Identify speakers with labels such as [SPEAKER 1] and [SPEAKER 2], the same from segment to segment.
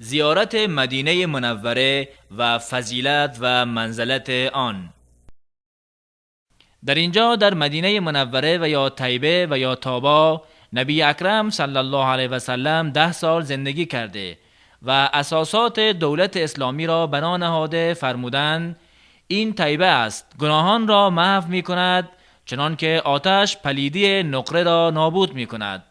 [SPEAKER 1] زیارت مدینه منوره و فضیلت و منزلت آن. در اینجا در مدینه منوره و یا طیبه و یا طابا نبی اکرم صلی الله علیه و سلم 10 سال زندگی کرده و اساسات دولت اسلامی را بنا نهاده. فرمودند: این طیبه است، گناهان را محو می کند، چنان که آتش پلیدی نقره را نابود می کند.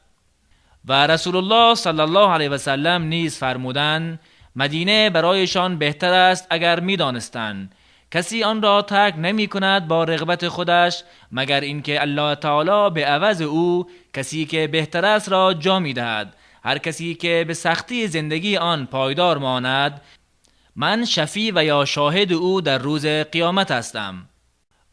[SPEAKER 1] و رسول الله صلی الله علیه و سلم نیز فرمودند: مدینه برایشان بهتر است اگر می دانستند. کسی آن را ترک نمی کند با رغبت خودش، مگر اینکه الله تعالی به عوض او کسی که بهتر است را جا می دهد. هر کسی که به سختی زندگی آن پایدار ماند، من شفیع و یا شاهد او در روز قیامت هستم.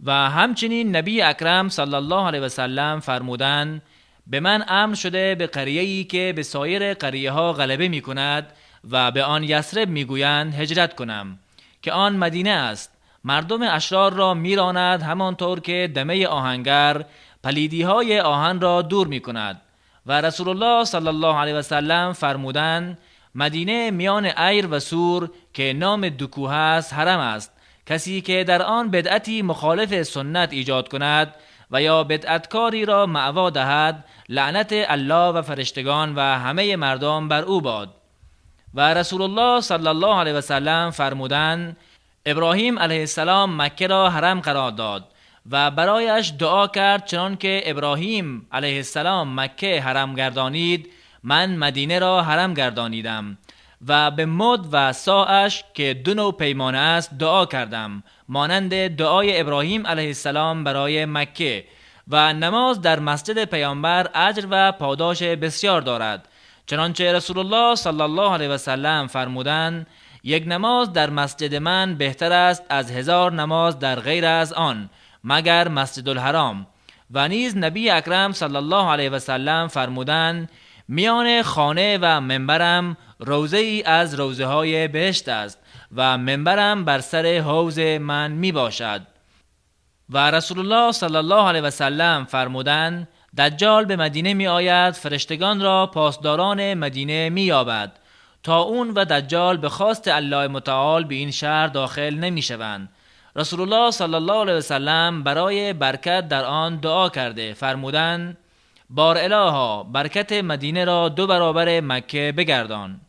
[SPEAKER 1] و همچنین نبی اکرم صلی الله علیه و سلم فرمودند: به من امر شده به قریه‌ای که به سایر قریه ها غلبه می کند و به آن یثرب می گویند هجرت کنم که آن مدینه است. مردم اشرار را میراند، همانطور که دمه آهنگر پلیدی های آهن را دور می کند. و رسول الله صلی الله علیه و سلم فرمودند: مدینه میان عیر و ثور که نام دو کوه است حرم است. کسی که در آن بدعتی مخالف سنت ایجاد کند و یا بدعتکاری را مأوا دهد، لعنت الله و فرشتگان و همه مردم بر او باد. و رسول الله صلی الله علیه و سلم فرمودند: ابراهیم علیه السلام مکه را حرم قرار داد و برایش دعا کرد چنان که ابراهیم علیه السلام مکه حرم گردانید، من مدینه را حرم گردانیدم و به مد و صاعش که دو نوع پیمانه است دعا کردم، مانند دعای ابراهیم علیه السلام برای مکه. و نماز در مسجد پیامبر اجر و پاداش بسیار دارد، چنانچه رسول الله صلی الله علیه و سلم فرمودند: یک نماز در مسجد من بهتر است از 1000 نماز در غیر از آن، مگر مسجد الحرام. و نیز نبی اکرم صلی الله علیه و سلم فرمودند: میان خانه و منبرم روضه ای از روضه های بهشت است و منبرم بر سر حوض من می باشد. و رسول الله صلی الله علیه و سلم فرمودند: دجال به مدینه می آید، فرشتگان را پاسداران مدینه می یابد، تا اون و دجال به خواست الله متعال به این شهر داخل نمی شوند. رسول الله صلی الله علیه و سلم برای برکت در آن دعا کرده فرمودند: بار الها، برکت مدینه را 2 برابر مکه بگردان.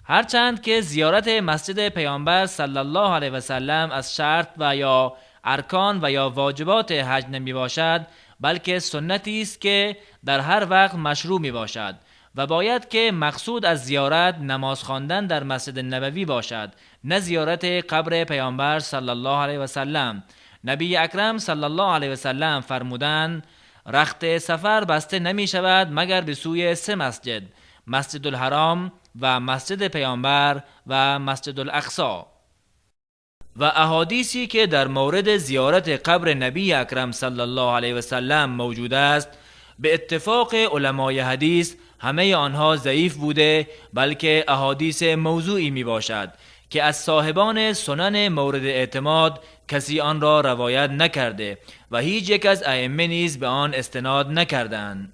[SPEAKER 1] هرچند که زیارت مسجد پیامبر صلی الله علیه و سلم از شرط و یا ارکان و یا واجبات حج نمی باشد، بلکه سنتی است که در هر وقت مشروع می باشد و باید که مقصود از زیارت نماز خواندن در مسجد نبوی باشد، نه زیارت قبر پیامبر صلی الله علیه و سلم. نبی اکرم صلی الله علیه و سلم فرمودند: رخت سفر بسته نمی شود مگر به سوی 3 مسجد، مسجد الحرام و مسجد پیامبر و مسجد الاقصی. و احادیثی که در مورد زیارت قبر نبی اکرم صلی الله علیه و سلم موجود است، به اتفاق علمای حدیث همه آنها ضعیف بوده، بلکه احادیث موضوعی می باشد که از صاحبان سنن مورد اعتماد کسی آن را روایت نکرده و هیچ یک از ائمه نیز به آن استناد نکردند.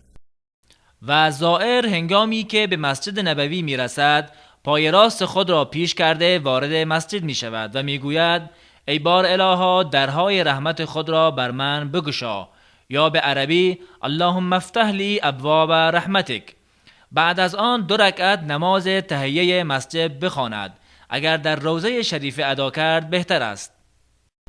[SPEAKER 1] و زائر هنگامی که به مسجد نبوی می رسد، پای راست خود را پیش کرده وارد مسجد می شود و می گوید: ای بار الها، درهای رحمت خود را بر من بگشا، یا به عربی اللهم افتح لی ابواب رحمتک. بعد از آن 2 رکعت نماز تحیه مسجد بخواند. اگر در روضه شریف ادا کرد بهتر است.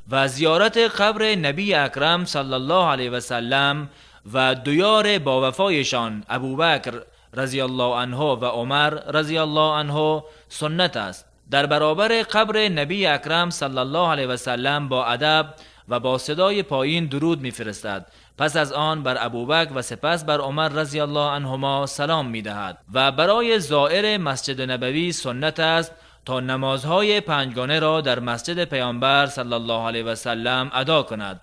[SPEAKER 1] و زیارت قبر نبی اکرم صلی الله علیه و سلم و دو یار با وفایشان ابوبکر رضی الله عنه و عمر رضی الله عنه سنت است. در برابر قبر نبی اکرم صلی الله علیه و سلم با ادب و با صدای پایین درود می‌فرستد. پس از آن بر ابوبکر و سپس بر عمر رضی الله عنهما سلام می‌دهد. و برای زائر مسجد نبوی سنت است تا نمازهای پنجگانه را در مسجد پیامبر صلی الله علیه و سلم ادا کند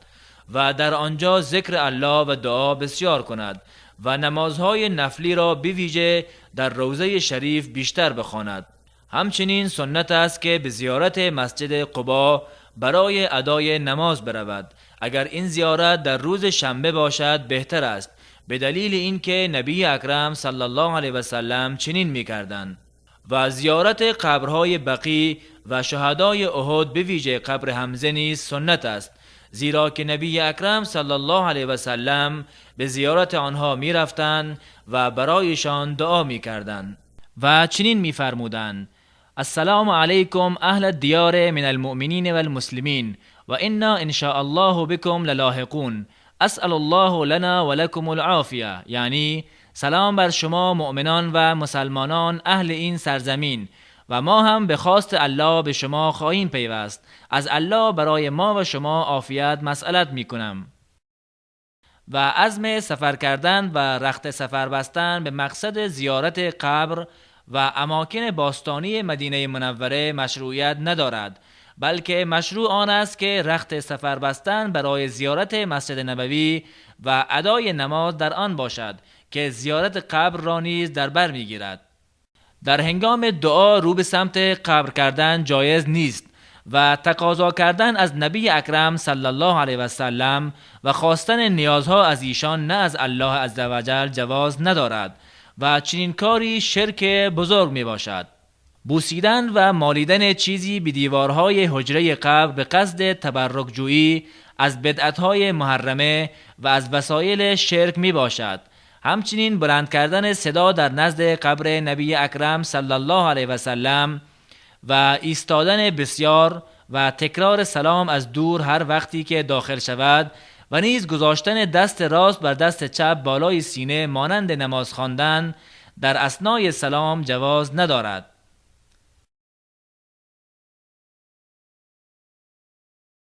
[SPEAKER 1] و در آنجا ذکر الله و دعا بسیار کند و نمازهای نفلی را به ویژه در روضه شریف بیشتر بخواند. همچنین سنت است که به زیارت مسجد قبا برای ادای نماز برود. اگر این زیارت در روز شنبه باشد بهتر است، به دلیل اینکه نبی اکرم صلی الله علیه و سلم چنین می‌کردند. و زیارت قبرهای بقیع و شهدای احد به ویژه قبر حمزه نیز سنت است، زیرا که نبی اکرم صلی الله علیه و سلم به زیارت آنها می رفتند و برایشان دعا می کردند و چنین می فرمودند: السلام علیکم اهل الدیار من المؤمنین والمسلمین و انا ان شاء الله بكم للاحقون اسأل الله لنا ولكم العافیه. یعنی سلام بر شما مؤمنان و مسلمانان اهل این سرزمین و ما هم به خواست الله به شما خواهیم پیوست. از الله برای ما و شما عافیت مسئلت می کنم. و عزم سفر کردن و رخت سفر بستن به مقصد زیارت قبر و اماکن باستانی مدینه منوره مشروعیت ندارد، بلکه مشروع آن است که رخت سفر بستن برای زیارت مسجد نبوی و ادای نماز در آن باشد که زیارت قبر را نیز در بر میگیرد. در هنگام دعا رو به سمت قبر کردن جایز نیست و تقاضا کردن از نبی اکرم صلی الله علیه و سلم و خواستن نیازها از ایشان نه از الله عزوجل جواز ندارد و چنین کاری شرک بزرگ می باشد. بوسیدن و مالیدن چیزی به دیوارهای حجره قبر به قصد تبرک جویی از بدعتهای محرمه و از وسایل شرک می باشد. همچنین بلند کردن صدا در نزد قبر نبی اکرم صلی الله علیه و سلم و ایستادن بسیار و تکرار سلام از دور هر وقتی که داخل شود و نیز گذاشتن دست راست بر دست چپ بالای سینه مانند نماز خواندن در اثنای سلام جواز ندارد.